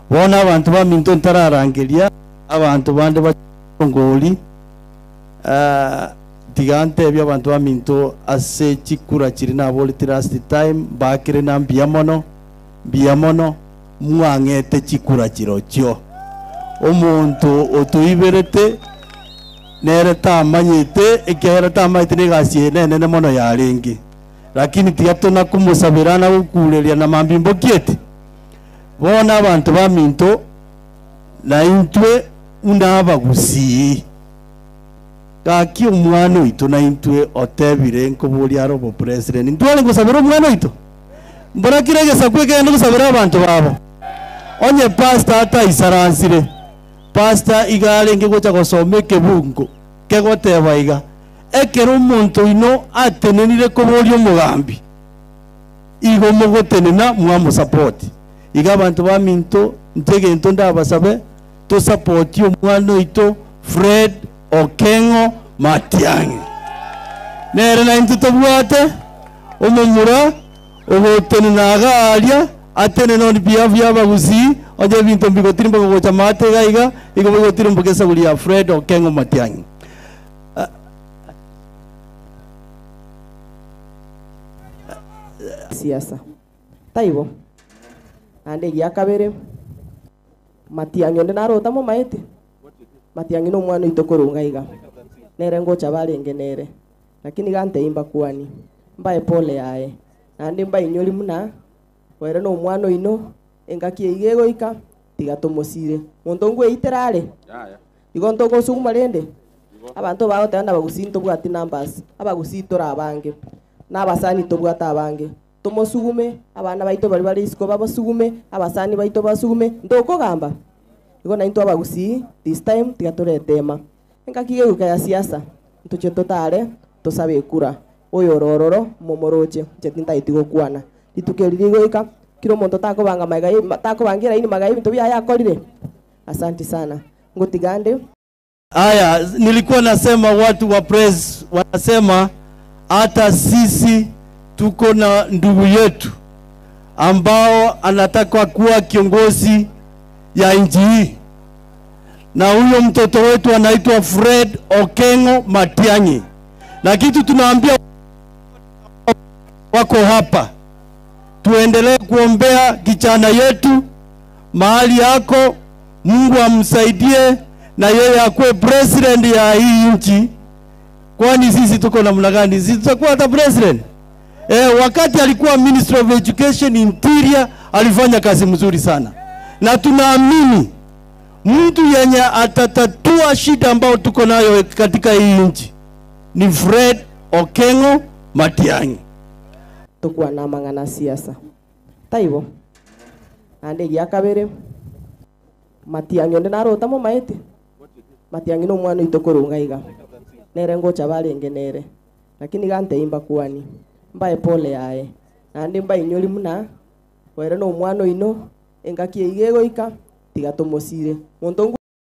Bono abanto baminto ntararangeria abanto bande bachongori, tiga ntebie abanto baminto ase chikura chiria naboreti last time, mbakire na mbuya mono, mbuya mono, mwang'ete chikura chirochio. Omonto otoiberete nere tamanyete, ekiagera tamanyete na egasi eye nenene mono yarenge. Lakini tiga tona komosabera na gokureria na mambia mbokiete. Bono abanto baminto, na intwe buna abagusii, gaki omwana oito naintwe otebire nkoboria are obopresident, ntware gosabera omwana oito? Mbora kera egesaku ekegende gosabera abanto babo? Onye pastor ataisaransire, pastor iga arenge gocha gosoma ekebungo kegoteba iga, ekero omonto oino atenenire koboria omogambi, Igo mogotenena mwamosapoti. Iga abanto baminto, inche egento ndabasabe, tosapotie omwana oito Fred Okeng'o Matiang'i. Nere naintwe tobwate omomura ogotenena iga aria, atenene on behalf ya abagusii, onye ebinto mbigotirimboka gocha maate iga iga, igo bigotirimboka esaburi ya Fred Okeng'o Matiang'i. Siasa. Taibo. Naende egia kabere, Matiang'i onde naro otamomaeti? Matiang'i na omwana oito korwa iga iga, nere ngocha barenge nere. Lakini iga ntebie mbakwani, mbae pole yaye, naende mbainyori buna ere na omwana oino, engaki eyio egoika, tiga tomosire. Monto ngweitera are? Igo ntogosuguma rende? Abanto bagoteba nabagusii ntobwati numbers, abagusii tore abange, na abasani tobwate abange. Tomosugume, abana baito baria bare isiko babasugume, abasani baito basugume, ntokogamba? Igo naintwe abagusii this time tiga toretema. Engaki gegoika ya siasa, ntoche totare, tosabe ekura, oyo ore ororo momoroche, inche tintageti gokwana. Rituko eri rigoika, kera omonto takobanga magega ye takobanga eraini magega y'ebinto biaye akorire. Asanti sana. Ngotiga nde. Aya, nilikuwa nasema watu wa press wanasema hata sisi tuko na ndugu yetu ambao anataka kuwa kiongozi ya nchi hii, na huyo mtoto wetu anaitwa Fred Okengo Matiang'i, na kitu tunaambia wako hapa, tuendelee kuombea kijana yetu mahali yako, Mungu amsaidie na yeye akuwe president ya hii nchi. Kwani sisi tuko namna gani? Sisi tutakuwa hata president? Eh, wakati alikuwa Minister of Education Interior alifanya kazi mzuri sana, na tunaamini mtu yenye atatatua shida ambayo tuko nayo katika hii nchi ni Fred Okengo Matiang'i. Tokwana amang'ana a siasa. Taibo? Naende egia kabere, Matiang'i onde naro otamomaeti? Matiang'i nomwana oito korwa iga iga, nere ngocha barenge nere. Lakini iga ntebie mbakwani, mbae pole yaye, naende mbainyori buna ere nomwana oino, engaki eyio egoika, tiga tomosire. Monto.